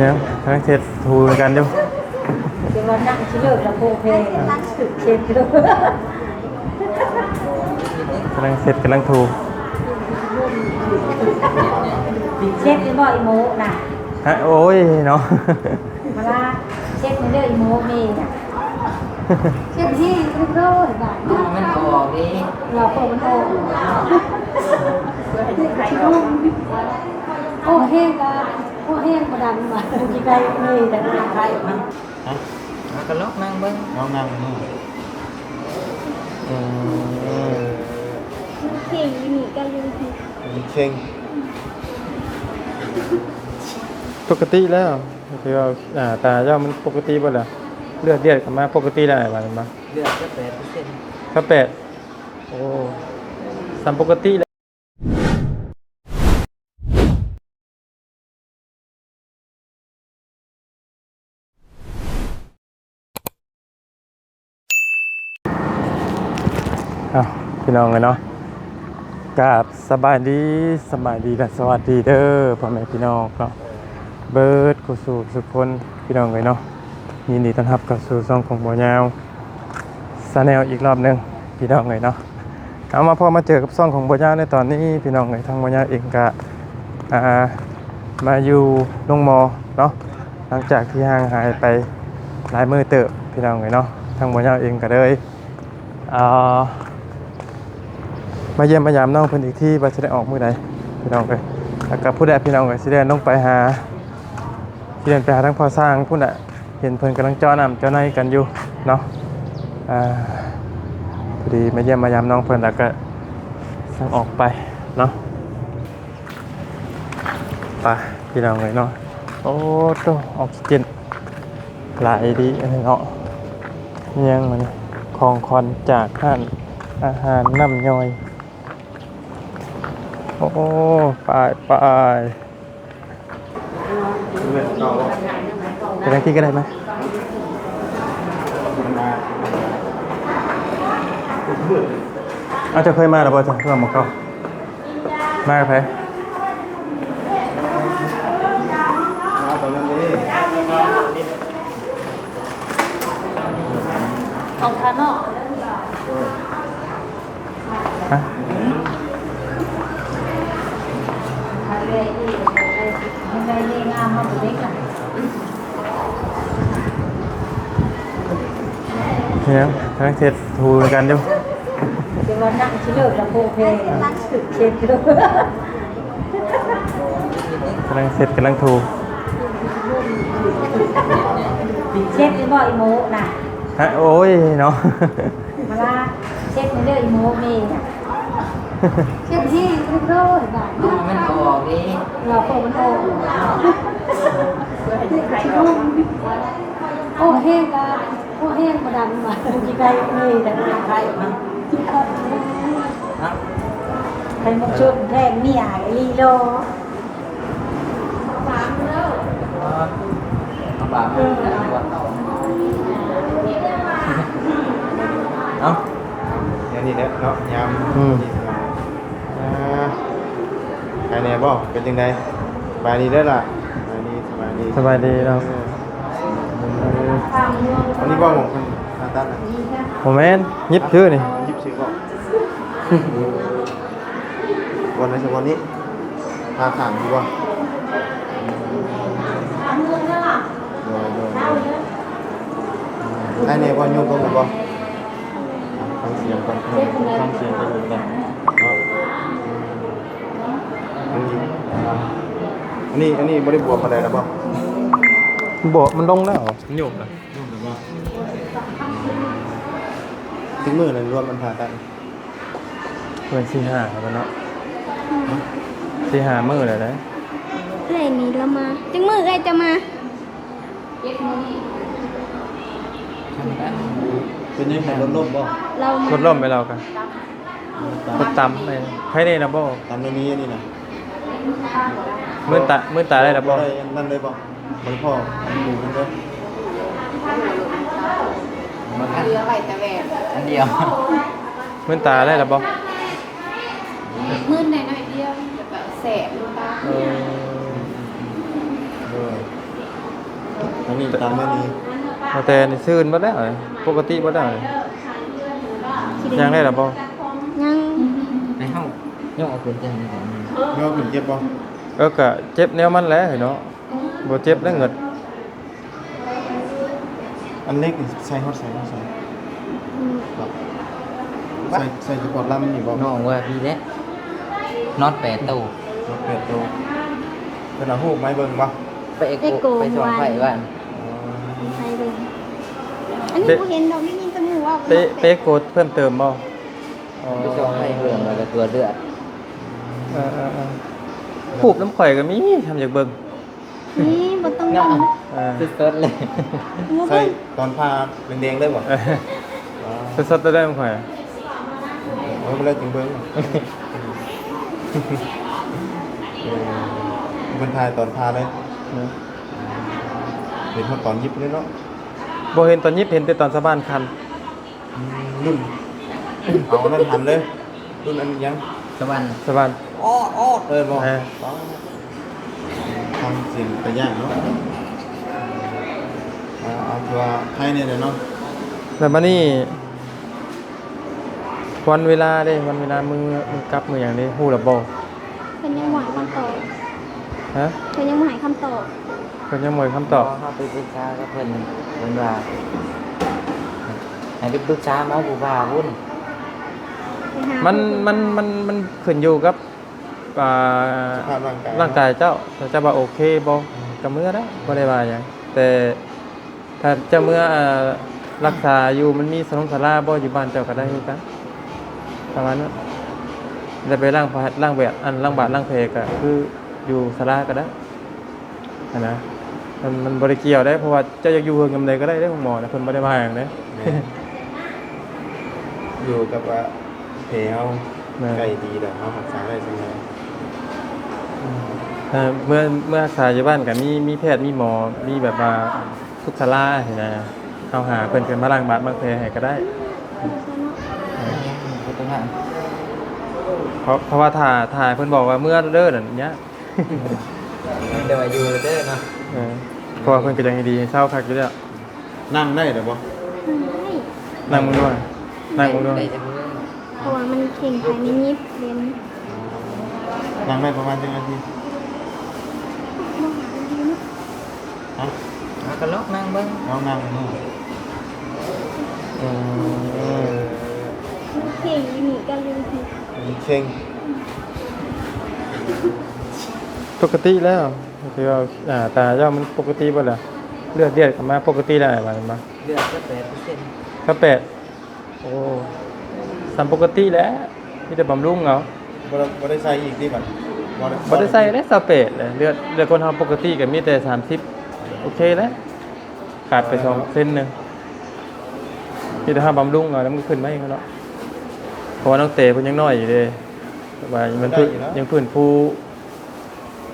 ຍັງ ກຳລັງເຊັດຖູກັນຢູ່. ເຈົ້າວ່ານັ່ງຊິເລີກລະໂພເພ ເຊັດຢູ່ ກຳລັງເຊັດ ກຳລັງຖູ. ເຊັດຢູ່ບໍ່ອີໂມນະ? ຮະ ໂອ້ຍເນາະ ມາລາ ເຊັດນີ້ເດີອີໂມເມນະ. ເຮັດແຮງເລີຍບາດນີ້ ມັນອອກເດ້ ວ່າພວກມັນອອກ ໂອ້ແຮງກະ ໂອ້ແຮງບໍ່ດັງວ່າ ຊິໄກເລີຍແຕ່ໄຄອອກມາ. ຮະ ເອົາກະລອງນັ່ງເບິ່ງ ລອງນັ່ງເບິ່ງ. ອືມ ເຄັ່ງຢູ່ນີ້ກະຢູ່ທີ່ ເຄັ່ງ ປົກກະຕິແລ້ວ. ຄືວ່າ ອ່າ ຕາເຈົ້າມັນປົກກະຕິເບິດແລ້ວ ເລືອດລຽດກັບມາປົກກະຕິແລ້ວ ອ້າຍວ່າແມ່ນບໍ່? ເລືອດຊາວແປດເປີເຊັນ ຊາວແປດ ໂອ້ ສ່ຳປົກກະຕິແລ້ວ. ອ້າວ ພີ່ນ້ອງເອີຍເນາະ ກາບສະບາຍດີ ສະບາຍດີ ແລະ ສະຫວັດດີເດີ ພໍ່ແມ່ພີ່ນ້ອງເນາະ ເບິດຄູ່ສູ່ທຸກຄົນ ພີ່ນ້ອງເອີຍເນາະ. ຍິນດີຕ້ອນຮັບເຂົ້າສູ່ຊ່ອງຂອງບ່າວຍາວ Channel ອີກລອບໜຶ່ງ ພີ່ນ້ອງເອີຍເນາະ. ເອົາ ມາພໍ້ມາເຈີກັບຊ່ອງຂອງບ່າວຍາວໃນຕອນນີ້ ພີ່ນ້ອງເອີຍ. ທາງບ່າວຍາວເອງກະ ອ່າ ມາຢູ່ໂຮງໝໍເນາະ ຫຼັງຈາກທີ່ຫ່າງຫາຍໄປຫຼາຍມື້ເຕີບ ພີ່ນ້ອງເອີຍເນາະ. ທາງບ່າວຍາວເອງກະເລີຍ ອ່າ ມາຢ້ຽມມາຢາມນ້ອງເພິ່ນອີກທີວ່າຊິໄດ້ອອກມື້ໃດ ພີ່ນ້ອງເອີຍ. ແລ້ວກະພຸ້ນແຫຼະ ພີ່ນ້ອງເອີຍ ຊິແລ່ນລົງໄປຫາ ຊິແລ່ນໄປຫາທາງພໍ່ຊ່າງພຸ້ນແຫຼະ ເຫັນເພິ່ນກຳລັງເຈາະນ້ຳເຈາະໃນກັນຢູ່ເນາະ. ອ່າ ພໍດີມາຢ້ຽມມາຢາມນ້ອງເພິ່ນ ແລ້ວກະສັ່ງອອກໄປເນາະ. ໄປ ພີ່ນ້ອງເອີຍເນາະ. ໂອ້ ໂຕ ອອກຊີເຈນຫຼາຍດີອັນນີ້ເນາະ. ຍັງມັນ ຂອງຂວັນຈາກຮ້ານອາຫານນ້ຳຍ່ອຍ. ໂອ້ ໄປ ໄປ. ໄປທາງທີ່ກະໄດ້ມະ. ເອົາ ເຈົ້າເຄີຍມາແລ້ວບໍ່? ເຈົ້າເຄີຍມາໝ່ອງເກົ່າ? ມາກັບໃຜ? ຂອງຂ້າເນາະ. ຮະ? ຍັງ ກຳລັງເຊັດຖູກັນຢູ່. ເຈົ້າວ່ານັ່ງຊິເລີກລະໂພເພ ເຊັດຢູ່ ກຳລັງເຊັດ ກຳລັງຖູ. ເຊັດຢູ່ບໍ່ອີໂມນະ? ຮະ ໂອ້ຍເນາະ. ມາລາ ເຊັດນີ້ເດີອີໂມເມນະ. ເຊັດແຮງເລີຍບາດນີ້ ມັນອອກເດ້ ວ່າພວກມັນອອກ. ໂອ້ແຮງກະ ໂອ້ແຮງບໍ່ດັງວ່າ ຊິໄກເລີຍແຕ່ໄຄອອກມາ. ໄຂ່ມຸກຊຸບແພງເມຍອີ່ຫຼີໂລ. ເອົາ ແນວນີ້ແຫຼະເນາະ ຍາມ ອືມ ນີ້ເນາະ. ອ່າ ໄຄແດ່ບໍ່? ເປັນຈັ່ງໃດ? ສະບາຍດີເດີລະ. ສະບາຍດີ ສະບາຍດີ ສະບາຍດີເນາະ. ເອີ ອັນນີ້ບໍ່ ໝ່ອງເພິ່ນຜ່າຕັດນະ? ບໍ່ແມ່ນ ຫຍິບຊື່ນີ້ ຫຍິບຊື່ບໍ່? ບ່ອນໃດ ສະບ່ອນນີ້? ທ່າທາງຢູ່ບໍ່? ໂດຍ ໂດຍ ໂດຍ. ໄດ້ແນ່ບໍ່? ໂຍກລົງໄດ້ບໍ່? ຟັງສຽງກ່ອນ ຟັງສຽງໄປເບິ່ງກ່ອນເນາະ. ອັນນີ້ ອັນນີ້ບໍ່ໄດ້ບວມປານໃດແລ້ວບໍ່? ບໍ່ ມັນລົງແລ້ວ ມັນໂຍກແລ້ວ. ຈັກມື້ແລ້ວລວມມັນຜ່າຕັດ? ເປັນສີ່ຫ້າແລ້ວເນາະ ສີ່ຫ້າມື້ແລ້ວເດ້. ເອື້ອຍນີ້ລາວມາ ຈັກມື້ເອື້ອຍເຈົ້າມາ? ເປັນຫຍັງ ລົດລົ້ມບໍ່? ລົດລົ້ມໄປແລ້ວກະ ລົດຕຳໄປ. ໃຜແນ່ລະບໍ່? ຕຳໃນນີ້ ອັນນີ້ນະ ມືນຕາ ມືນຕາໄດ້ລະບໍ່? ໄດ້ອັນນັ້ນເລີຍບໍ່? ບໍ່ພໍ ອັນນີ້ເລີຍ ມັນເຫຼືອໄວ້ແຕ່ແວ່ນອັນດຽວ. ມືນຕາໄດ້ລະບໍ່? ມືນໄດ້ໜ້ອຍດຽວ ແລ້ວກະແສບຢູ່ຕາ. ເອີ ໂດຍ. ອັນນີ້ຕາມແມ່ນີ້ ບໍ່ແຕ່ນີ້ຊື່ນເບິດແລ້ວ ປົກກະຕິເບິດແລ້ວ. ຍ່າງໄດ້ລະບໍ່? ຍັງ. ໃຫ້ເຮົາຍົກເອົາຂຶ້ນຈັ່ງນີ້ກໍມີ. ຍົກຂຶ້ນເຈັບບໍ່? ເອີ ກະເຈັບແນວມັນແຫຼະເນາະ ບໍ່ເຈັບແລ້ວເງິດ. ອັນເຫຼັກນີ້ໃສ່ຮອດໃສ ຮອດໃສ? ອືມ ໃສ່ ໃສ່ສະປອດລຳນີ້ບໍ່? ນ້ອງວ່າພີ້ແຫຼະ ນັອດແປດໂຕ ນັອດແປດໂຕ. ເພິ່ນເອົາຮູບມາໃຫ້ເບິ່ງບໍ່? ໄປເອໂກ ເອໂກ ໄປສ່ອງໄຟບ້ານ. ອໍ ໃສ່ເບິ່ງ. ອັນນີ້ ເປ ບໍ່ເຫັນດອກ ໄດ້ຍິນແຕ່ໝູ່ເວົ້າ. ເປ ເປໂກເພີ່ມເຕີມບໍ່? ອໍ ໄປສ່ອງໄຟເພີ່ມ ແລ້ວກໍຕົວເລືອດ. ເອີໆໆ ຮູບນຳຂ້ອຍກໍມີ ທຳຢາກເບິ່ງ. ນີ້ບໍ່ຕ້ອງເບິ່ງ ເອີ ສົດໆເລີຍ. ໃສ່ຕອນຜ່າແດງໆເລີຍບໍ່? ອໍ ສົດໆເລີຍຂອງຂ້ອຍ. ເອີ ບໍ່ໄດ້ຈຶ່ງເບິ່ງ ເອີ ເພິ່ນຖ່າຍຕອນຜ່າເລີຍ. ເຫັນຮອດຕອນຫຍິບເລີຍເນາະ. ບໍ່ເຫັນຕອນຫຍິບ ເຫັນແຕ່ຕອນຊາວບ້ານຂັນ. ອືມ ລຸ້ນ ເອົາອັນນັ້ນຫັນເລີຍ. ລຸ້ນອັນຫຍັງ? ສະຫວັນ ສະຫວັນ. ອໍ ອໍ ເອີ ບໍ່ ເອີ ຟັງສຽງຕາຢ້ານເນາະ. ເອົາ ເອົາ ຖືວ່າໄຄແດ່ເນາະ. ແລ້ວບາດນີ້ ວັນເວລາເດ້ ວັນເວລາ ມື້ ມື້ກັບ ມື້ຫຍັງເດ້ ຮູ້ແລ້ວບໍ່? ເພິ່ນຍັງບໍ່ໃຫ້ຄຳຕອບ. ຮະ? ເພິ່ນຍັງບໍ່ໃຫ້ຄຳຕອບ. ເພິ່ນຍັງບໍ່ໃຫ້ຄຳຕອບ. ເຮົາໄປປຶກສາກັບເພິ່ນ ເພິ່ນວ່າໃຫ້ໄປປຶກສາໝໍຜູ້ພາພຸ້ນ. ມັນ ມັນ ມັນ ມັນຂຶ້ນຢູ່ກັບ ອ່າ ສະພາບຮ່າງກາຍ ຮ່າງກາຍເຈົ້າ ຖ້າເຈົ້າວ່າໂອເຄບໍ່ ກໍເມືອໄດ້ ບໍ່ໄດ້ວ່າຫຍັງ. ແຕ່ຖ້າເຈົ້າເມືອ ອ່າ ລັກສາຢູ່ ມັນມີສະໜົງສາລາບໍ່ ຢູ່ບ້ານເຈົ້າກໍໄດ້ຄືກັນ ປະມານນັ້ນ. ແລ້ວໄປລ້າງ ລ້າງແບບ ອັນ ລ້າງບາດລ້າງແຜກໍຄືຢູ່ສາລາກໍໄດ້. ຫັ້ນນະ ມັນ ມັນບໍ່ໄດ້ກ່ຽວເດ້ ເພາະວ່າເຈົ້າຢາກຢູ່ເຮືອນຍາມໃດກໍໄດ້ເດ້ ໂຮງໝໍນະ ເພິ່ນບໍ່ໄດ້ວ່າຫຍັງເດ້. ແມ່ນ ຢູ່ກັບວ່າແຜເຮົາ ແມ່ນ ໃກ້ດີແລ້ວ ເຮົາຮັກສາໄດ້ສ່ຳໃດ. ເອີ ເມື່ອ ເມື່ອຮັກສາຢູ່ບ້ານກໍມີ ມີແພດ ມີໝໍ ມີແບບວ່າສຸກສາລາຫັ້ນນະ ເຮົາຫາເພິ່ນຂຶ້ນມາລ້າງບາດລ້າງແຜໃຫ້ກໍໄດ້. ເອີ ເພາະ ເພາະວ່າຖ້າ ຖ້າເພິ່ນບອກວ່າເມືອເດີນັ້ນຍາກ. ແຕ່ວ່າຢູ່ເດີເນາະ. ເອີ ເພາະວ່າເພິ່ນກໍຢາກໃຫ້ດີໃຫ້ເຊົາຄັກຢູ່ແລ້ວ. ນັ່ງໄດ້ແລ້ວບໍ່? ນັ່ງໄດ້ ນັ່ງເບິ່ງດ້ວຍ ນັ່ງເບິ່ງດ້ວຍ. ໄດ້ແຕ່ເບິ່ງ ເພາະວ່າມັນເຄັ່ງໄປໃນຍິບເດ. ນັ່ງໄດ້ປະມານຈັກນາທີ? ບໍ່ຫານາທີເນາະ. ຮະ? ອ່າ ກໍລອງນັ່ງເບິ່ງ ລອງນັ່ງເບິ່ງ. ເອີ ເຄັ່ງອີ່ຫຼີກໍລືມ. ເຄັ່ງ ປົກກະຕິແລ້ວ ຄືວ່າ ອ່າ ຕາເຈົ້າມັນປົກກະຕິເບິດແລ້ວ ເລືອດ ເລືອດກໍມາປົກກະຕິແລ້ວ ວ່າແມ່ນບໍ່? ເລືອດຊາວແປດເປີເຊັນ. ຊາວແປດ. ໂອ້ ສ່ຳປົກກະຕິແຫຼະ ມີແຕ່ບຳລຸງເອົາ. ບໍ່ໄດ້ ບໍ່ໄດ້ໃສ່ອີກຕິບັດ? ບໍ່ໄດ້ ບໍ່ໄດ້ໃສ່ແຫຼະ ຊາວແປດແຫຼະ. ເລືອດ ເລືອດຄົນເຮົາປົກກະຕິກໍມີແຕ່ສາມສິບ ໂອເຄແຫຼະ. ຂາດໄປສອງເຊັນໜຶ່ງ ມີແຕ່ເຮົາບຳລຸງເອົາ ແລ້ວມັນກໍຂຶ້ນມາເອງເນາະ. ເພາະວ່ານ້ອງເຕເພິ່ນຍັງນ້ອຍຢູ່ເດ້ ແຕ່ວ່າມັນ ຍັງຟື້ນຟູ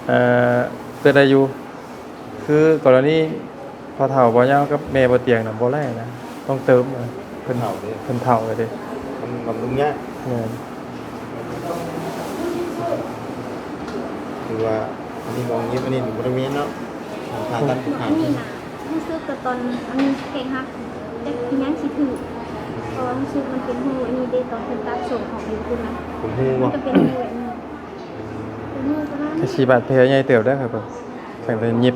ເອີ ເກີດໄດ້ຢູ່. ຄືກໍລະນີພໍ່ເຖົ້າບໍ່ຍາວກັບແມ່ບໍ່ຕຽງນະ ບໍ່ໄດ້ນະ ຕ້ອງເຕີມ. ເພິ່ນເຖົ້າເດ້ ເພິ່ນເຖົ້າແລ້ວເດ້ ມັນບຳລຸງຍາກ. ແມ່ນ ຄືວ່າອັນນີ້ບໍ່ເກັບ ອັນນີ້ບໍ່ໄດ້ແມ່ນເນາະ ຜ່າຕັດ. ອັນນີ້ນະ ຮູ້ສຶກແຕ່ຕອນອັນແຂ້ງຫັກ ຈັກອີ່ຫຍັງຊິຖືກ ເພາະວ່າຮູ້ສຶກມັນເປັນຮູອັນນີ້ເດ້ ຕອນເພິ່ນຕັດສົ້ມອອກຢູ່ພຸ້ນນະ. ເປັນຮູບໍ່? ມັນກໍເປັນຮູອັນນີ້ ເປັນຮູປະມານ ຄືຊິບາດແຜໃຫຍ່ເຕີບໄດ໋ຄັບ ຕັ້ງແຕ່ຫຍິບ.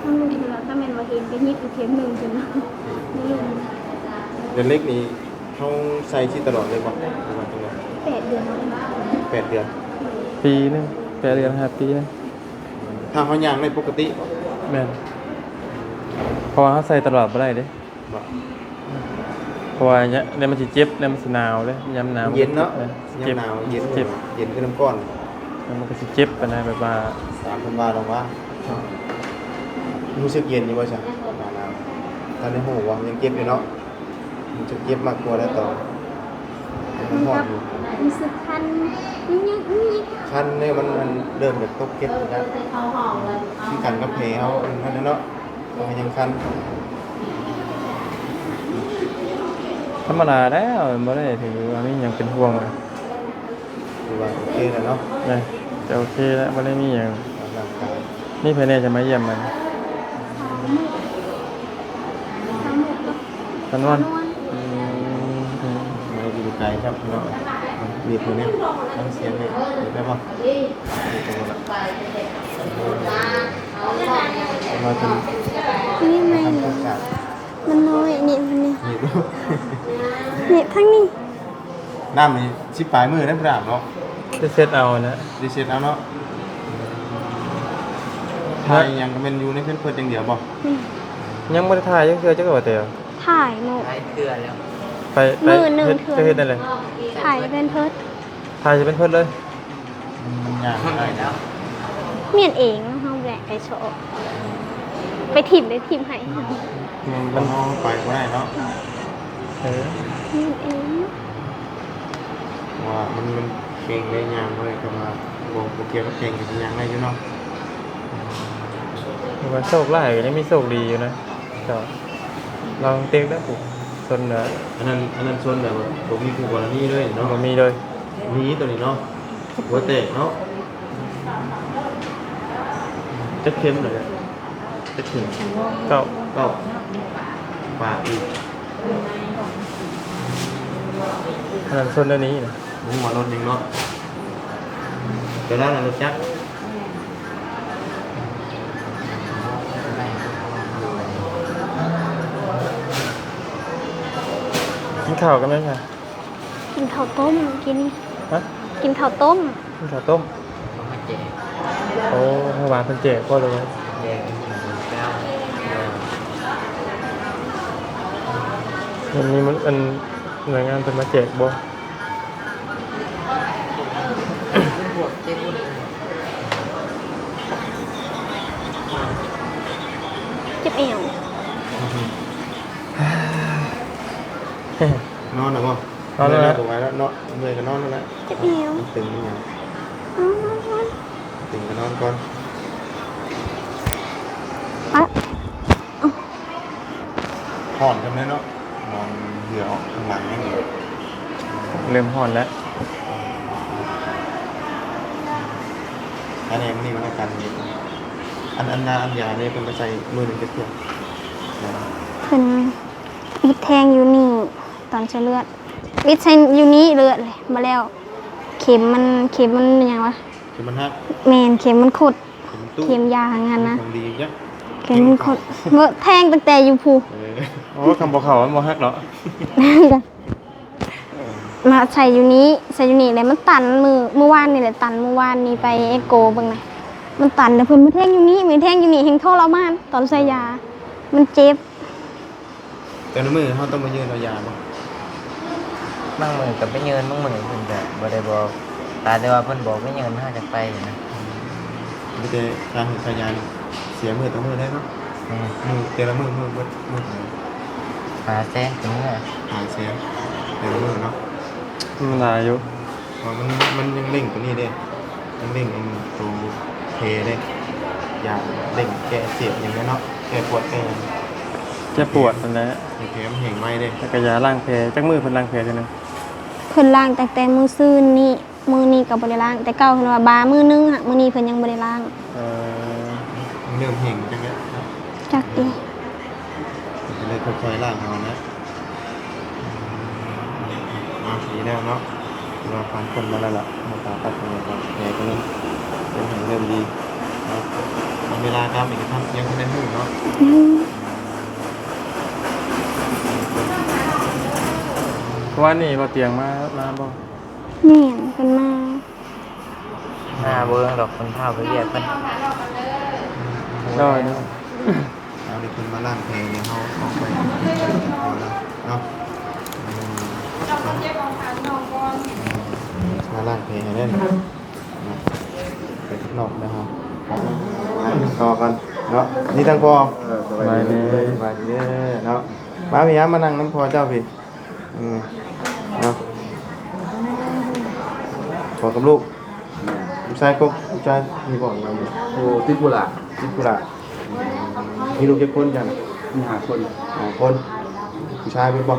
ທາງລຸງເພິ່ນວ່າ ຖ້າແມ່ນວ່າເຫັນກໍຫຍິບອີກເຂັມໜຶ່ງພຸ້ນນະ. ໃນລຸງ ເດືອນເລັກນີ້ ເຮົາໃສ່ຊິຕະຫຼອດເລີຍບໍ່ ຫຼືວ່າຈັ່ງໃດ? ແປດເດືອນເນາະ. ແປດເດືອນ. ປີໜຶ່ງ ແປດເດືອນ ຫ້າປີ. ຖ້າເຮົາຍ່າງໄດ້ປົກກະຕິບໍ່? ແມ່ນ ເພາະວ່າເຮົາໃສ່ຕະຫຼອດບໍ່ໄດ້ເດ້. ບໍ່ ເພາະວ່າຍາມ ຍາມມັນຊິເຈັບ ຍາມມັນຊິໜາວເດ້ ຍາມໜາວ ເຢັນເນາະ. ເອີ ຍາມໜາວເຢັນ ເຈັບ ເຢັນຂຶ້ນນຳກ້ອນ ແລ້ວມັນກໍຊິເຈັບປານໃດ ແບບວ່າ ຕາມເພິ່ນວ່າດອກວ່າ ຮູ້ສຶກເຢັນຢູ່ບໍ່ຊະ ໜາວໆ? ທ່ານໄດ້ຮູ້ວ່າຍັງເຈັບຢູ່ເນາະ. ມັນຈະເຈັບມາກກວ່າແລ້ວຕອນ ມັນກໍຮູ້ສຶກຄັນ ຄັນເດ້ ມັນ ມັນເລີ່ມຈາກຕົກເຈັບແລ້ວ ຄືກັນກັບແຜເຮົາອັນນັ້ນເນາະ ກໍຍັງຄັນ. ທຳມະດາແລ້ວ ບໍ່ໄດ້ຖືວ່າມີຫຍັງເປັນຫ່ວງ. ຖືວ່າໂອເຄແລ້ວເນາະ. ແມ່ນ ຈະໂອເຄແລ້ວ ບໍ່ໄດ້ມີຫຍັງ. ອອກກຳລັງກາຍ. ມີໃຜແດ່ຈະມາຢ້ຽມມັນ? ສາ ສາວນວນ ອືມ ອືມ ບໍ່ໄດ້ຢູ່ໄກຄັບພີ່ນ້ອງ ວຽກຢູ່ນີ້ ຟັງສຽງນີ້ ໄດ້ບໍ່? ໄດ້ບໍ່ລະ? ເອີ ມາເປັນ ນີ້ແມ່ນ ມັນນ້ອຍ ນີ້ ມັນນີ້ ນີ້ ນີ້ທາງນີ້ ນ້ຳນີ້ສິບປາຍມື້ໄດ້ບໍ່ໄດ້ອາບເນາະ ໄດ້ເຊັດເອົານະ ໄດ້ເຊັດເອົາເນາະ ຖ່າຍຫຍັງກໍແມ່ນຢູ່ໃນເຟນເພິດຢ່າງດຽວບໍ່? ອືມ ຍັງບໍ່ໄດ້ຖ່າຍຈັກເທື່ອ ຈັກວ່າແຕ່ ຖ່າຍໝົດ ຫຼາຍເທື່ອແລ້ວ ໄປ ໄປ ມື້ໜຶ່ງເຮັດ ເທື່ອ ເຮັດໄດ້ເລີຍ ຖ່າຍເຟນເພິດ ຖ່າຍເຟນເພິດເລີຍ ມັນຍາກໄດ້ແລ້ວ ມ້ຽນເອງເນາະ ເຮົາແວະໄປຊອກ ໄປຖິ້ມ ໄປຖິ້ມໃຫ້ ແມ່ນບໍ່ ເຮົາໄປບໍ່ໄດ້ເນາະ ເອີ ແມ່ນເອງ ເພາະວ່າມັນ ມັນເກັ່ງໄດ້ ຍ່າງບໍ່ໄດ້ ແຕ່ວ່າບໍ່ ບໍ່ກ່ຽວກັບເກັ່ງກໍຊິຍ່າງໄດ້ຢູ່ເນາະ ຖືວ່າໂຊກຫຼາຍ ກໍຍັງມີໂຊກດີຢູ່ນະ ກໍລອງເຕັກໄດ້ ຜູ້ຊົນນະ ອັນນັ້ນ ອັນນັ້ນຊົນແບບວ່າບໍ່ມີຄູ່ກໍລະນີເລີຍເນາະ ບໍ່ມີເລີຍ ໜີໂຕນີ້ເນາະ ຫົວແຕກເນາະ ຈັກເຂັມລະ? ຈັກເຂັມ? ເກົ້າ ເກົ້າ ປາດອີກ ອັນນັ້ນຊົນແນວນີ້ນະ ບໍ່ຮູ້ວ່າລົດຫຍັງເນາະ ໄປລ້າງລົດຈັກ ກິນເຂົ້າກັນໄດ້ຊະ? ກິນເຂົ້າຕົ້ມມື້ກີ້ນີ້ ຮະ? ກິນເຂົ້າຕົ້ມ ກິນເຂົ້າຕົ້ມ ເຂົາມາແຈກ ໂອ້ ເມື່ອວານເພິ່ນແຈກບໍ່ ຫຼືວ່າ ແຈກ ມັນມີມັນ ອັນ ໜ່ວຍງານເພິ່ນມາແຈກບໍ່? ເຈັບແອວ ນອນແລ້ວບໍ່? ນອນແລ້ວ ເມື່ອຍແລ້ວ ບໍ່ໄຫວແລ້ວເນາະ ເມື່ອຍກໍນອນແລ້ວແຫຼະ ເຈັບແອວ ມັນຕຶງມັນຫຍັງ ນອນ ນອນ ນອນ ຕຶງກໍນອນກ່ອນ ອະ ຮ້ອນຈັງເລີຍເນາະ ນອນເຫື່ອອອກທາງຫຼັງແຮງເລີຍ ເລີ່ມຮ້ອນແລ້ວ ອັນນີ້ ມື້ນີ້ວັນອັງຄານ ອັນ ອັນ ອັນຢານີ້ເພິ່ນໄປໃສ່ມື້ໜຶ່ງຈັກເທື່ອ? ເພິ່ນ ວິດແທງຢູ່ນີ້ ຕອນໃສ່ເລືອດ ວິດໃສ່ຢູ່ນີ້ເລືອດເລີຍ ບໍ່ແລ້ວ ເຂັມມັນ ເຂັມມັນຫຍັງວະ? ເຂັມມັນຫັກ ແມ່ນ ເຂັມມັນຂົດ ເຂັມມັນຕຸ ເຂັມຢາງຫັ້ນນະ ຂອງດີຈັກ ເຂັມມັນຂົດ ເບິ່ງແທງຕັ້ງແຕ່ຢູ່ພຸ້ນ ເອີ ໂອ້ ຄັນບໍ່ເຂົ້າມັນບໍ່ຫັກເນາະ ມາໃສ່ຢູ່ນີ້ ໃສ່ຢູ່ນີ້ແລ້ວມັນຕັນ ມື້ ມື້ວານນີ້ແຫຼະ ຕັນ ມື້ວານນີ້ໄປເອກໂກເບິ່ງນະ ມັນຕັນ ແລ້ວເພິ່ນມາແທງຢູ່ນີ້ ມາແທງຢູ່ນີ້ແຮ່ງທໍລະມານ ຕອນໃສ່ຢາ ມັນເຈັບ. ແຕ່ລະມື້ເຮົາຕ້ອງໄປຍື່ນເອົາຢາບໍ່? ບາງມື້ກໍໄປຍື່ນ ບາງມື້ເພິ່ນກໍບໍ່ໄດ້ບອກ ຕາແຕ່ວ່າເພິ່ນບອກໄປຍື່ນ ເຮົາຈັ່ງໄປນະ. ມີແຕ່ຄ່າເຮັດຄ່າຢານີ້ເສຍມື້ຕໍ່ມື້ເລີຍເນາະ? ແມ່ນ. ມື້ ແຕ່ລະມື້ ມື້ເບິດມື້ເທົ່າໃດ? ຫ້າແສນຂຶ້ນເມືອ. ຫ້າແສນແຕ່ລະມື້ເນາະ? ມັນຫຼາຍຢູ່. ເພາະມັນ ມັນຍັງເລັ່ງໂຕນີ້ເດ້ ຍັງເລັ່ງອັນໂຕແຜເດ້ ຢາເລັ່ງແກ້ອັກເສບຫຍັງແດ່ເນາະ ແກ້ປວດແກ້ຫຍັງ ແກ້ປວດຫັ້ນແຫຼະ ໃຫ້ແຜມັນແຫ້ງໄວເດ້ ແລ້ວກໍຢາລ້າງແຜ. ຈັກມື້ເພິ່ນລ້າງແຜເທື່ອໜຶ່ງ? ເພິ່ນລ້າງຕັ້ງແຕ່ມື້ຊືນນີ້ ມື້ນີ້ກໍບໍ່ໄດ້ລ້າງ ແຕ່ເກົ່າເພິ່ນວ່າບາມື້ໜຶ່ງ ຫາກມື້ນີ້ເພິ່ນຍັງບໍ່ໄດ້ລ້າງ. ເອີ ມັນເລີ່ມແຫ້ງຈັກແລ້ວ ຈັກຕິ ກໍເລີຍຄ່ອຍໆລ້າງເອົານະ. ເນາະ ດີແລ້ວເນາະ ເວລາຜ່ານພົ້ນມາແລ້ວລະ ເຮົາກໍຕັດແຜຕົວນີ້ ເປັນໃຫ້ເລີ່ມດີເນາະ. ເວລາການເອກະທັນຍັງບໍ່ໄດ້ຮູ້ເນາະ. ອືມ ວານນີ້ບໍ່ຕຽງມາ ມາບໍ່? ແມ່ນ ເພິ່ນມາ. ມາບໍ່ເຖິງດອກ ເພິ່ນພາໄປວຽກເພິ່ນ. ໂດຍ ເອົາ ດຽວເພິ່ນມາລ້າງແຜໃຫ້ເຮົາອອກໄປເນາະ ເອີ ມາລ້າງແຜໃຫ້ແດ່ ໄປຂ້າງນອກນະເຮົາ ຕໍ່ກັນເນາະ. ນີ້ທາງພໍ່ ເອີ ສະບາຍດີ ສະບາຍດີເດີເນາະ. ມາພີ່ ມານັ່ງນຳພໍ່ເຈົ້າພີ່. ອືມ ເນາະ ພໍ່ກັບລູກ ແມ່ນ ລູກຊາຍກົກ ລູກຊາຍມີບໍ່? ໂອ້ ຕິດຜູ້ຫຼ້າ ຕິດຜູ້ຫຼ້າ. ມີລູກຈັກຄົນເຈົ້າ? ມີຫ້າຄົນ. ຫ້າຄົນ ຜູ້ຊາຍເບິດບໍ່?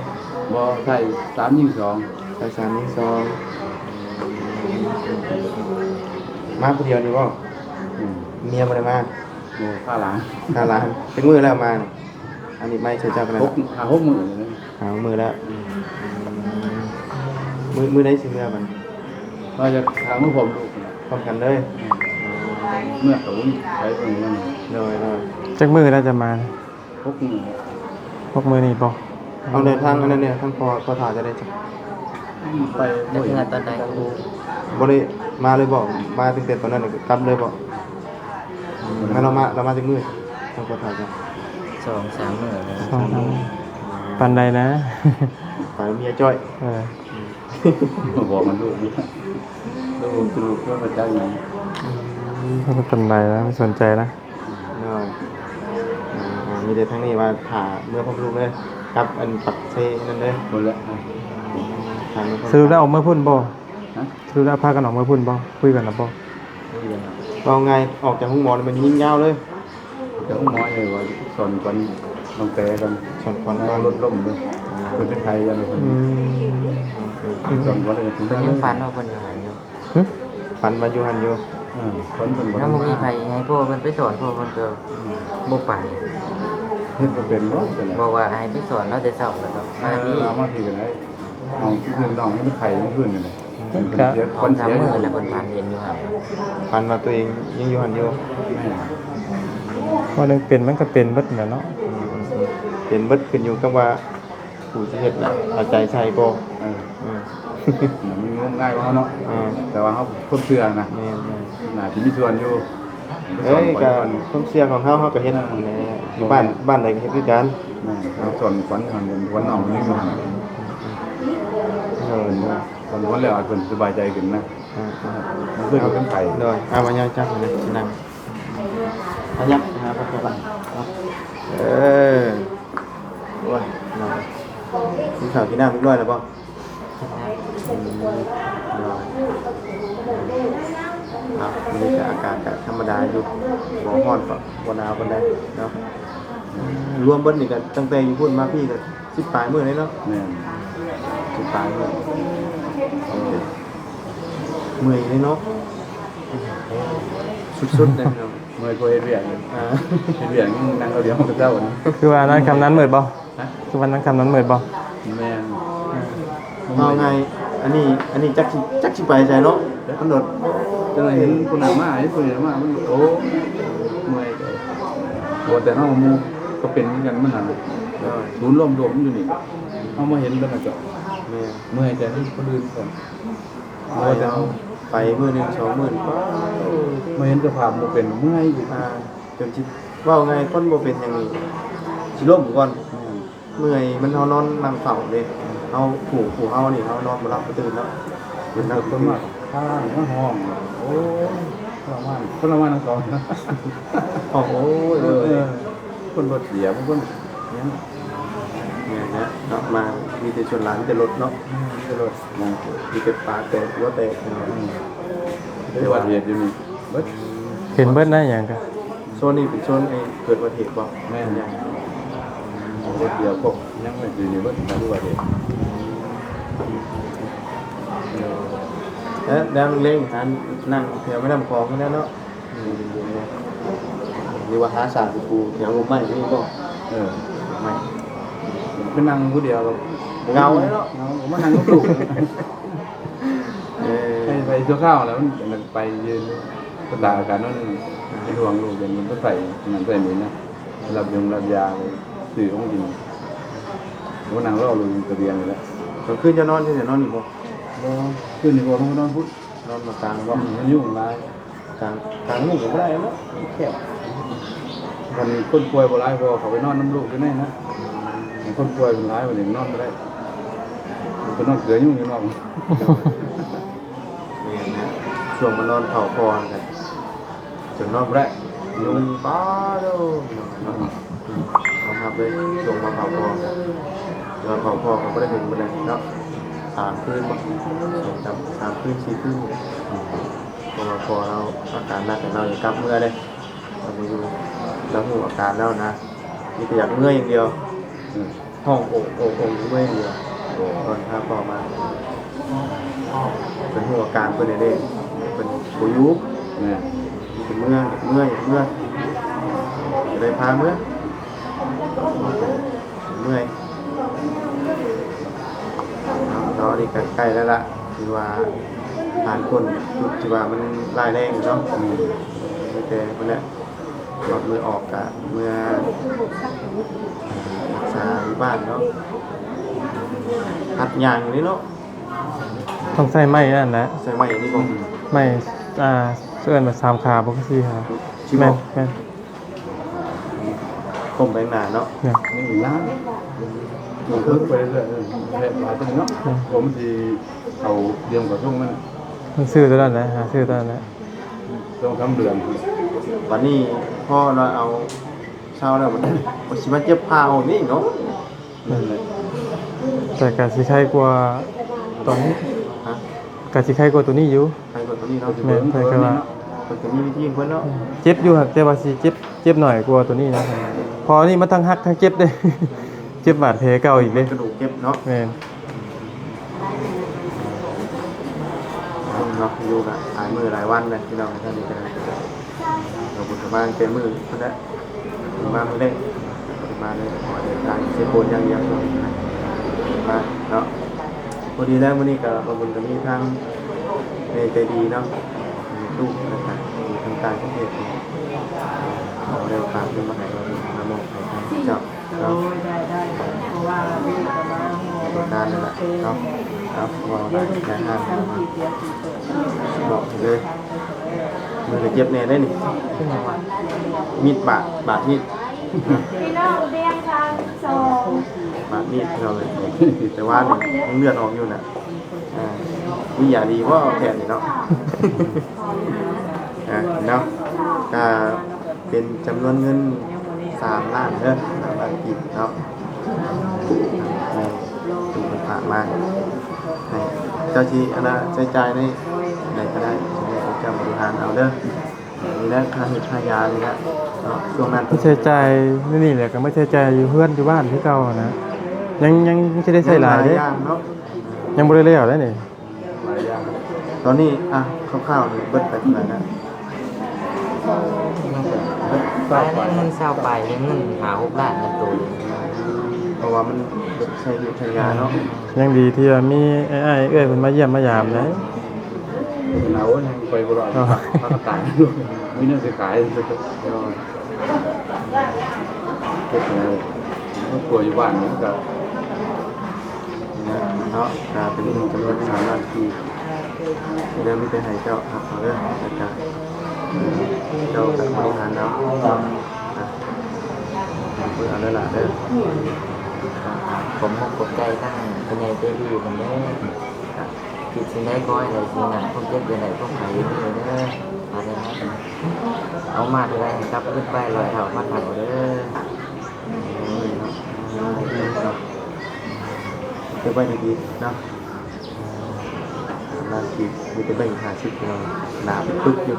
ບໍ່ ຊາຍສາມຍິງສອງ. ຊາຍສາມຍິງສອງ. ມາຜູ້ດຽວນີ້ບໍ່? ອືມ ເມຍບໍ່ໄດ້ມາ? ໂອ້ ຂ້າຫຼານ ຂ້າຫຼານ. ຈັກມື້ແລ້ວມານີ້? ອັນນີ້ໄມ້ໃສ່ເຈົ້າກັນແລ້ວ ຫົກ ຫ້າຫົກມື້ແລ້ວ. ຫ້າຫົກມື້ແລ້ວ. ອືມ ມື້ ມື້ໃດຊິເມືອບັດນີ້? ວ່າຈະຫາມື້ພ້ອມລູກນີ້ແຫຼະ ພ້ອມກັນເລີຍ. ອືມ ເມືອກັບໄປເບິ່ງມັນ. ໂດຍໆ. ຈັກມື້ແລ້ວຈະມາ? ຫົກມື້. ຫົກມື້ນີ້ບໍ່? ເອົາ ເດີນທາງອັນນັ້ນເດ ທາງພໍ່ ພໍ່ທ້າວຈະໄດ້ຈັກ ໄປ ໄດ້ເມືອຕອນໃດ? ບໍ່ໄດ້ມາເລີຍບໍ່? ມາຕັ້ງແຕ່ຕອນນັ້ນກໍກັບເລີຍບໍ່? ອືມ ແລ້ວລາວມາ ລາວມາຈັກມື້? ທາງພໍ່ທ້າວເຈົ້າ ສອງສາມມື້. ສອງສາມມື້. ປານໃດນະ? ປານເມຍຈ້ອຍ. ເອີ ບອກມັນລູກ ລູກ ລູກ ເພິ່ນບໍ່ຈັກຫຍັງ. ອືມ ບໍ່ປານໃດນະ ບໍ່ສົນໃຈນະ. ໂດຍ. ອ່າ ມີແຕ່ທາງນີ້ວ່າຖ້າເມືອພ້ອມລູກເລີຍ ກັບອັນປາກເຊນັ້ນເລີຍ ພຸ້ນແຫຼະ. ຖ້າເມືອພ້ອມ ສະຫຼຸບແລ້ວອອກເມືອພຸ້ນບໍ່? ຮະ? ສະຫຼຸບແລ້ວພາກັນອອກເມືອພຸ້ນບໍ່? ຄຸຍກັນແລ້ວບໍ່? ຄຸຍກັນແລ້ວ. ເວົ້າງ່າຍ ອອກຈາກໂຮງໝໍນີ້ແມ່ນຍິງຍາວເລີຍ. ຈາກໂຮງໝໍນີ້ວ່າສອນຂວັນນ້ອງແຕກ່ອນ ສອນຂວັນກ່ອນ ລົດລົ້ມເລີຍ. ເພິ່ນເປັນໄຂ້ຢູ່. ອືມ ສອນຂວັນເລີຍ. ເພິ່ນຍັງຝັນວ່າເພິ່ນຢູ່ຫັ້ນຢູ່. ຫຶ? ຝັນວ່າຢູ່ຫັ້ນຢູ່. ເອີ ຝັນເພິ່ນບໍ່ ຍັງບໍ່ມີໃຜໃຫ້ພໍ່ເພິ່ນໄປສອນ ພໍ່ເພິ່ນກໍ ອືມ ບໍ່ໄປ. ເຮັດບໍ່ເປັນບໍ່? ບອກວ່າໃຫ້ໄປສອນລາວແຕ່ເຊົ້າ ແລ້ວກໍມາ ເອີ ທີ່ ເອົາມາທີ່ກໍໄດ້. ເອົາຄືນ້ອງໃຫ້ມັນໄຂ້ມື້ຄືນນີ້ແຫຼະ. ມັນກະ ເພິ່ນເສຍ ຂອງສາມມື້ແລ້ວ ເພິ່ນຝັນເຫັນຢູ່ຫັ້ນ ຝັນວ່າຕົວເອງຍັງຢູ່ຫັ້ນຢູ່. ແມ່ນ. ວ່າເລື່ອງເປັນມັນກໍເປັນເບິດແຫຼະເນາະ. ອືມ ເປັນເບິດ ຂຶ້ນຢູ່ກັບວ່າ ຜູ້ຊິເຮັດນະ ເອົາໃຈໃສ່ບໍ່? ເອີ ເອີ ມັນງມງາຍກວ່າເຮົາເນາະ. ເອີ ແຕ່ວ່າເຮົາຄວາມເຊື່ອນະ. ແມ່ນໆ. ໜ້າຊິມີສ່ວນຢູ່. ເອີຍ ກະຄວາມເຊື່ອຂອງເຮົາ ເຮົາກະເຮັດ ເອີ ແຫຼະ ຢູ່ບ້ານ ບ້ານໃດກະເຮັດຄືກັນ. ແມ່ນ. ເຮົາສອນຂວັນ ຂວັນ ຂວັນນ້ອງເພິ່ນຢູ່ຫັ້ນ. ເອີ ສອນຂວັນແລ້ວໃຫ້ເພິ່ນສະບາຍໃຈຂຶ້ນນະ. ເອີ ມັນຄືຢູ່ກັນໄປ. ໂດຍ. ເອົາມາຍ່າງຈັບນະ ນັ່ງ ຂະຫຍັບຫາພວກເຈົ້າບ້ານເນາະ. ເອີ ໂອ້ຍ ເນາະ ກິນເຂົ້າກິນນ້ຳຮຽບຮ້ອຍແລ້ວບໍ່? ອືມ ເນາະ. ອ່ະ ມື້ນີ້ກະອາກາດກະທຳມະດາຢູ່ ບໍ່ຮ້ອນປະ ບໍ່ໜາວປານໃດເນາະ. ອືມ ລວມເບິດນີ້ກະຕັ້ງແຕ່ຢູ່ພຸ້ນມາພີ້ກະສິບປາຍມື້ເລີຍເນາະ. ແມ່ນ. ສິບປາຍມື້. ເມື່ອຍເລີຍເນາະ ສຸດໆເລີຍເນາະ. ເມື່ອຍກວ່າເຮັດວຽກອີກ. ອ່າ ເຮັດວຽກຍັງນັ່ງເອົາດຽວ ເຮົາກໍເຈົ້ານະ. ຄືວ່ານອນຄ່ຳນອນມືດບໍ່? ຮະ? ຄືວ່ານອນຄ່ຳນອນມືດບໍ່? ແມ່ນ. ເວົ້າງ່າຍ ອັນນີ້ ອັນນີ້ຈັກຊິ ຈັກຊິໄປໃສເນາະ ກຳນົດ. ຈັ່ງໃດເຫັນຜູ້ນັ້ນມາ ເຫັນຜູ້ນີ້ມາ ມັນ ໂອ້ ເມື່ອຍ. ໂອ້ ແຕ່ເຮົາໝູ່ກໍເປັນຄືກັນ ມັນຫັ້ນນະ. ເອີ ສູນລວມລວມຢູ່ນີ້ ເຮົາມາເຫັນກັນນະເຈົ້າ. ແມ່ນ. ເມື່ອຍແຕ່ຄົນອື່ນກ່ອນ. ເມື່ອຍແຕ່ເຮົາ ໄປມື້ໜຶ່ງສອງໝື່ນ ມາເຫັນສະພາບບໍ່ເປັນ ເມື່ອຍອີກ. ອ່າ ຈົນຊິ ເວົ້າງ່າຍ ຄົນບໍ່ເປັນຫຍັງນີ້ຊິລົ້ມກ່ອນ. ແມ່ນ. ເມື່ອຍ ມັນ ເຮົານອນນັ່ງເຝົ້າເດ້ ເຮົາ ຜູ້ ຜູ້ເຮົານີ້ ເຮົານອນບໍ່ຫຼັບບໍ່ຕື່ນເນາະ. ເປັນນັກ ເປັນຄົນມາຂ້າງ ມາຮ້ອງ ໂອ້ຍ ທໍລະມານ ທໍລະມານທັງສອງ. ຮ້ອງ ໂອ້ຍ ເອີ ເອີ ເອີ ຄົນລົດເສຍ ບາງຄົນຫຍັງ. ແມ່ນແຫຼະເນາະ ມາມີແຕ່ສ່ວນຫຼາຍມີແຕ່ລົດເນາະ. ອືມ ມີແຕ່ລົດ ມີແຕ່ປາກແຕກຫົວແຕກເນາະ. ອືມ ອຸບັດຕິເຫດຢູ່ນີ້ເບິດ. ເຫັນເບິດນະ ຫຍັງກະ ໂຊນນີ້ເປັນໂຊນໄອ້ເກີດອຸບັດຕິເຫດບໍ່? ແມ່ນ. ລົດດຽວພວກຍັງໄດ້ຢູ່ນີ້ເບິດ ອຸບັດຕິເຫດ. ແລ້ວ ແລ້ວເລັງຫານັ່ງແຖວແມ່ນ້ຳຂອງພຸ້ນແຫຼະເນາະ. ອືມ ຫຼືວ່າຫາສ້າງເປັນຄູ່ແຖວຮົ່ມໄມ້ນີ້ບໍ່? ເອີ ໄມ້ ໄປນັ່ງຜູ້ດຽວກໍເຫງົາເນາະ ເຫງົາ ກໍມານັ່ງກັບລູກ. ເອີ ໄປ ໄປຊົ່ວຄາວແລ້ວ ມັນ ມັນໄປຢືນ ສະຕາການນັ້ນ ເປັນຫ່ວງລູກ ເປັນໄປໃສ່ນັ້ນໃສ່ນີ້ນະ ຮັບຢົງຮັບຢາ ຊື້ຂອງກິນ ກໍນັ່ງລໍລູກຢູ່ຕະບຽງນີ້ແຫຼະ. ກາງຄືນເຈົ້ານອນຢູ່ໃສ? ນອນນີ້ບໍ່? ບໍ່ ຄືນນີ້ບໍ່ ນ້ອງນອນພຸ້ນ ນອນມາກາງບໍ່? ອືມ ມັນຍຸງຫຼາຍ. ກາງ ກາງນີ້ກໍບໍ່ໄດ້ແລ້ວເນາະ ແຄບ. ບັດນີ້ຄົນປ່ວຍບໍ່ຫຼາຍ ເພາະວ່າເຂົາໄປນອນນຳລູກຢູ່ໃນນະ. ຄົນປ່ວຍເພິ່ນຫຼາຍ ບັດນີ້ນອນບໍ່ໄດ້ ໄປນອນເກືອຍຸງຢູ່ນອກ. ແມ່ນນະ ຊ່ວງມານອນເຝົ້າພໍ່ຫັ້ນກະຈົນນອນບໍ່ໄດ້ ຍຸງປາໂດ. ຍອມຮັບເລີຍ ຊ່ວງມາເຝົ້າພໍ່ ແຕ່ວ່າເຝົ້າພໍ່ກໍບໍ່ໄດ້ເຫັນປານໃດເນາະ ສາມຄືນບໍ່ ສອງສາມ ສາມຄືນ ສີ່ຄືນນີ້ແຫຼະ. ເພາະວ່າພໍ່ລາວອາການໜັກ ລາວຢາກກັບເມືອເດ້ ລາວບໍ່ຢູ່ ລາວຮູ້ອາການແລ້ວນະ ມີແຕ່ຢາກເມືອຢ່າງດຽວ. ອືມ ຮ້ອງໂອກໂອກໂອກເມື່ອຍດຽວ. ໂອ້ ຕອນພາພໍ່ມາ ເພິ່ນຮູ້ອາການເພິ່ນແລ້ວເດ້ ເພິ່ນບໍ່ຢູ່. ແມ່ນ. ເພິ່ນເມືອ ເມືອ ເມືອ. ໄດ້ພາເມືອ ເມື່ອຍ ເນາະ. ນີ້ກໍໃກ້ແລ້ວລະ ຖືວ່າຜ່ານພົ້ນຈຸດທີ່ວ່າມັນຮ້າຍແຮງເນາະ. ອືມ ມີແຕ່ພຸ້ນແຫຼະ ຮອດມື້ອອກກະເມືອ ອ່າ ຮັກສາຢູ່ບ້ານເນາະ. ຫັດຍ່າງຢູ່ນີ້ເນາະ ຕ້ອງໃຊ້ໄມ້ອັນນັ້ນແຫຼະ ໃຊ້ໄມ້ອັນນີ້ບໍ່? ໄມ້ ອ່າ ເອີ້ນວ່າສາມຂາບໍ່ ຄືສີ່ຂາ? ແມ່ນ ແມ່ນ. ກົ້ມໄປຂ້າງໜ້າເນາະ ນີ້ລ້າງ ມັນເພິ່ງໄປເລື້ອຍໆ ແບບຫຼາຍເນາະ. ອືມ ຜົມຊິເອົາດຽມກະຊົງມັນ ມັນຊື້ຕົວນັ້ນແຫຼະ ຫາຊື້ຕົວນັ້ນແຫຼະ ສອງສາມເດືອນ. ບັດນີ້ພໍເນາະ ເອົາເຊົາແລ້ວ ມັນຊິມາເຈັບຂາອີກນີ້ເນາະ. ແຕ່ກະຊິໄຄກວ່າຕົວນີ້ ຮະ? ກະຊິໄຄກວ່າຕົວນີ້ຢູ່ ໄຄກວ່າຕົວນີ້ເນາະ. ແມ່ນ ເພິ່ນກະວ່າ ເພິ່ນກະມີວິທີຂອງເພິ່ນເນາະ. ເຈັບຢູ່ ແຕ່ວ່າຊິເຈັບ ເຈັບໜ້ອຍກວ່າຕົວນີ້ນະ ເພາະອັນນີ້ມັນທັງຫັກທັງເຈັບເດ້ ເຈັບບາດແຜເກົ່າອີກເດ້ ກະດູກເຈັບເນາະ. ແມ່ນ ເນາະ ຢູ່ກະຫຼາຍມື້ຫຼາຍວັນແລ້ວພີ່ນ້ອງ ທາງນີ້ກະໄດ້ ເຮົາບໍ່ໄດ້ມາແຕ່ມື້ພຸ້ນແຫຼະ ມາມື້ແລກ ບໍ່ໄດ້ມາເລີຍ ເພາະວ່າເດີນທາງເຊໂປນຢ່າງດຽວ ມາເນາະ. ພໍດີແລ້ວມື້ນີ້ກະ ບ່າວບຸນກະມີທາງແມ່ໃຈດີເນາະ ມີຕູ້ ແລ້ວກະມີທາງຕ່າງປະເທດ ເອົາແລ້ວຝາກເງິນມາໃຫ້ ເອົາມາມອບໃຫ້ທາງເຈົ້າ ໂດຍ ໄດ້ໆ ເພາະວ່າມີກະມາ ໂດຍການນັ້ນແຫຼະເນາະ. ເອົາ ເວົ້າໄດ້ ໄດ້ຫ້າມເນາະ ບອກເລີຍ ມືກະເຈັບແດ່ເດ້ນີ້ ເປັນຫຍັງວະ? ມີດບາດ ບາດມີດ ພີ່ນ້ອງຕຽງສາມສອງ ບາດມີດ ພີ່ນ້ອງເອີຍ ແຕ່ວ່ານີ້ຍັງເລືອດອອກຢູ່ນະ. ອ່າ ມີຢາດີບໍ່ແພດນີ້ເນາະ? ອ່າ ເນາະ ກະເປັນຈຳນວນເງິນສາມລ້ານເດີ ສາມລ້ານກີບເນາະ. ແມ່ນ ເພິ່ນຝາກມາໃຫ້ ເຈົ້າຊິອັນນ່າໃຊ້ຈ່າຍໃນໃດກະໄດ້ ເຈົ້າບໍລິຫານເອົາເດີ. ນີ້ແຫຼະ ຄ່າເຮັດຄ່າຢານີ້ແຫຼະເນາະ ຊ່ວງນັ້ນ ໃຊ້ຈ່າຍໃນນີ້ແຫຼະ ກະມາໃຊ້ຈ່າຍຢູ່ເຮືອນຢູ່ບ້ານຄືເກົ່າຫັ້ນນະ. ຍັງ ຍັງຊິໄດ້ໃຊ້ຫຼາຍເດ້ ຍັງບໍ່ໄດ້ແລ້ວເດ້ນີ້. ຫຼາຍຢ່າງ ຕອນນີ້ ອ່ະ ຄ່າວໆ ນີ້ເບິດໄປເທົ່າໃດແລ້ວ? ຍັງເບິດ ປາຍເງິນຊາວປາຍ ເງິນຫ້າຫົກລ້ານເງິນໂຕ ເພາະວ່າມັນເບິດໃຊ້ຢູ່ໃຊ້ຢາເນາະ. ຍັງດີທີ່ວ່າມີອ້າຍໆ ເອື້ອຍເພິ່ນມາຢ້ຽມມາຢາມໄດ໋. ເພິ່ນເອົາ ຍັງໄປບໍ່ລອດ ເອົາ ພາກັນຕາຍ ມີແນວຊິຂາຍ ເຮັດໃຫ້ຄອບຄົວຢູ່ບ້ານມັນກະ ເນາະ ກະເປັນເງິນຈຳນວນສາມລ້ານກີບ ແລ້ວມີແຕ່ໃຫ້ເຈົ້າຮັບເອົາເດີ ແລ້ວກະເຈົ້າກະບໍລິຫານເອົາ ອ່ະ ເບິ່ງເອົາເດີຫຼ້າເດີ. ຂອບອົກຂອບໃຈທາງຜູ້ໃຫຍ່ໃຈດີເພິ່ນເດີ ກະຄິດສິ່ງໃດຂໍໃຫ້ໄດ້ສິ່ງນັ້ນ ຄວາມເຈັບຢ່າໄດ້ຄວາມໄຂ້ຢ່າມີເດີ ຫາໄດ້ມາ ເອົາມາເທົ່າໃດໃຫ້ກັບຄືນໄປຮ້ອຍເທົ່າພັນເທົ່າເດີ. ໂອ້ຍເນາະ ເກັບໄວ້ດີໆ ເນາະ ສາມລ້ານກີບ ມີແຕ່ແບ່ງຫ້າສິບ ພີ່ນ້ອງ ໜ້າປຶກໆ ຢູ່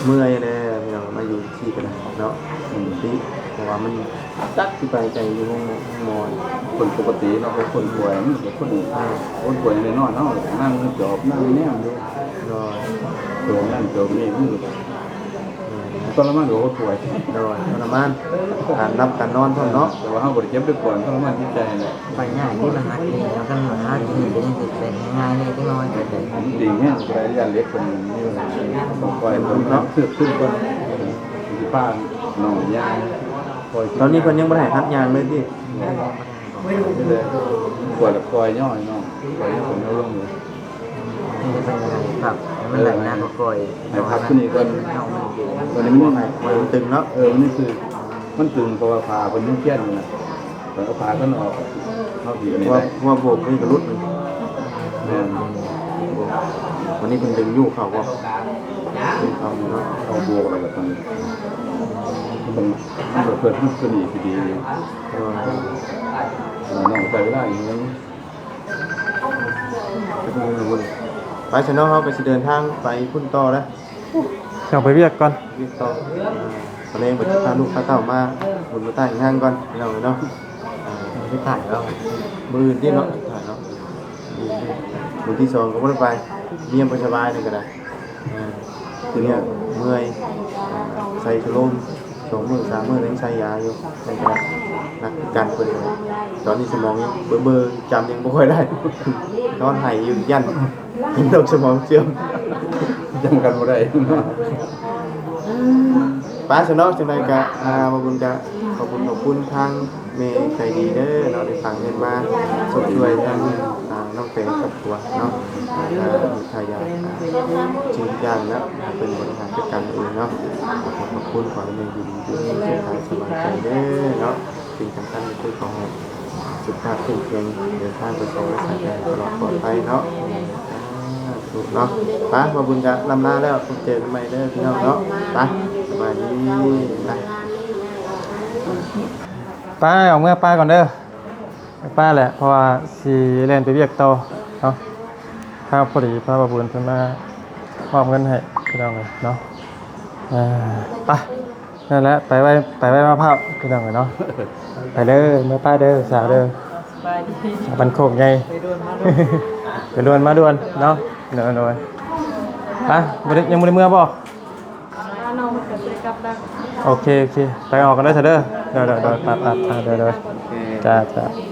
ເມື່ອຍແດ່ພີ່ນ້ອງ ມາຢູ່ທີ່ກະໄດ້ເນາະ ອືມ ເພາະວ່າມັນຈັກຊິໄປໄກຢູ່ໂຮງໝໍ ຄົນປົກກະຕິເນາະ ຄົນປ່ວຍມັນກະຄົນ ອ່າ ຄົນປ່ວຍນ້ອຍໆ ເຮົານັ່ງຈອບນັ່ງແນມຢູ່ ໂດຍ ໂຕນັ້ນໂຕນີ້ມັນ ແມ່ນ ທໍລະມານກວ່າຄົນປ່ວຍ ໂດຍ ທໍລະມານ ການຫຼັບການນອນພ້ອມເນາະ ແຕ່ວ່າເຮົາບໍ່ໄດ້ເຈັບໄດ້ປ່ວຍ ທໍລະມານຈິດໃຈຫັ້ນແຫຼະ ໄປຍາກທີ່ມັນຫາກິນ ແລ້ວກໍຫາກິນກໍຍັງຊິໄປງ່າຍແດ່ຈັກໜ້ອຍກໍໄດ້ ມັນຕີແຮງໄປ ຢ້ານເຫຼັກເພິ່ນມີບັນຫາ ຕ້ອງປ່ອຍເພິ່ນເນາະ ເຊື່ອຖືເພິ່ນ ຊິພານ້ອງຍ່າງ ປ່ອຍ ຕອນນີ້ເພິ່ນຍັງບໍ່ໄດ້ຫັດຍ່າງເລີຍຕິ? ບໍ່ໄດ້ ບໍ່ໄດ້ ປ່ອຍແລ້ວປ່ອຍຍໍ້ໃຫ້ນ້ອງ ປ່ອຍຍໍ້ໃຫ້ນ້ອງລົງເລີຍ. ນີ້ເພິ່ນໃຫ້ພັກ ໃຫ້ມັນໄຫຼນາກໍປ່ອຍ ໃຫ້ພັກຄືນີ້ກ່ອນ ເອົາມັນ ຕອນນີ້ມັນຍັງໃຫ້ ໃຫ້ມັນຕຶງເນາະ ເອີ ມັນຄື ມັນຕຶງ ເພາະວ່າຜ້າເພິ່ນຍັງຄຽນຢູ່ນະ ເພິ່ນເອົາຜ້າເພິ່ນອອກ ເຮົາຊິອັນນີ້ໄດ້ ເພາະວ່າໂບກນີ້ກໍຫຼຸດ ແມ່ນ ວັນນີ້ເພິ່ນດຶງຍູ້ເຂົ້າບໍ່? ດຶງເຂົ້າຢູ່ເນາະ ເຂົ້າໂບກແລ້ວກໍຕົງ ມັນ ມັນເປີດຮູບຕົວນີ້ຊິດີຢູ່ ເອີ ນ້ອງໃຊ້ເວລາຢູ່ ໄປຊະເນາະ ເຮົາກໍຊິເດີນທາງໄປພຸ້ນຕໍ່ແລ້ວ ເຈົ້າໄປວຽກກ່ອນ ວຽກຕໍ່ ອ່າ ຕອນແລງໄປພາລູກພາເຕົ້າມາບຸນມາຕັ້ງງານກ່ອນ ພີ່ນ້ອງເອີຍເນາະ ອ່າ ໄປຖ່າຍແລ້ວ ມື້ອື່ນຕິເນາະ ຖ່າຍເນາະ ມື້ອື່ນຕິ ມື້ທີສອງກໍບໍ່ໄດ້ໄປ ເມຍບໍ່ສະບາຍນີ້ກໍໄດ້ ອ່າ ຄືເມື່ອຍ ໃສ່ສະໂລມ ສອງມື້ສາມມື້ຍັງໃສ່ຢາຢູ່ ເພິ່ນກໍໜັກຄືກັນເພິ່ນ. ຕອນນີ້ສະໝອງຍັງເບີໆ ຈຳຍັງບໍ່ຄ່ອຍໄດ້ ນອນໄຫ້ຢູ່ ຢ້ານເປັນໂລກສະໝອງເສື່ອມ ຈຳກັນບໍ່ໄດ້. ໄປຊະເນາະ ຈັ່ງໃດກະ ອ່າ ບ່າວບຸນກະຂອບຄຸນຂອບຄຸນທາງແມ່ໃຈດີເດີເນາະ ໄດ້ຝາກເງິນມາຊົດຊ່ວຍທາງ ອ່າ ນ້ອງແຕງຄອບຄົວເນາະ ອ່າ ຄ່າຢາ ອ່າ ສິ່ງທຸກຢ່າງແລ້ວ ເພິ່ນບໍລິຫານຈັດການເອງເນາະ. ຂໍຂອບຂອບຄຸນ ຂໍໃຫ້ແມ່ຢູ່ດີມີແຮງ ສຸກກາຍສະບາຍໃຈເດີເນາະ. ສິ່ງສຳຄັນກໍຄືຂໍໃຫ້ສຸຂະພາບເຂັ້ມແຂງ ເດີນທາງໄປໃສມາໃສໄດ້ຕະຫຼອດປອດໄພເນາະ ສາທຸເນາະ. ໄປ ບ່າວບຸນກະລ່ຳລາແລ້ວ ພົບເຈີກັນໃໝ່ເດີພີ່ນ້ອງເນາະ. ໄປ ສະບາຍດີ ໄປ ໄປ ອອກເມືອປ້າກ່ອນເດີ ປ້າແຫຼະ ເພາະວ່າຊິແລ່ນໄປວຽກຕໍ່ເນາະ. ພາ ພໍດີພາບ່າວບຸນເພິ່ນມາມອບເງິນໃຫ້ພີ່ນ້ອງເອີຍເນາະ. ອ່າ ໄປ ນັ້ນແຫຼະ ໄປໄວ ໄປໄວມາພ້າວພີ່ນ້ອງເອີຍເນາະ. ໄປເດີ ເມືອປ້າເດີ ສາວເດີ ສະບາຍດີ ບ້ານໂຄກໃຫຍ່ ໄປດ່ວນມາດ່ວນ ໄປດ່ວນມາດ່ວນເນາະ. ໂດຍ ໂດຍ ໄປ ບໍ່ໄດ້ ຍັງບໍ່ໄດ້ເມືອບໍ່? ນ້ອງເພິ່ນກໍຊິກັບແລ້ວ ໂອເຄ ໂອເຄ ໄປອອກກັນເດີ ສາວເດີ ໂດຍ ໂດຍ ໂດຍ ໄປ ໄປ ໄປ ໂດຍ ໂດຍ ໂອເຄ ຈ້າ ຈ້າ.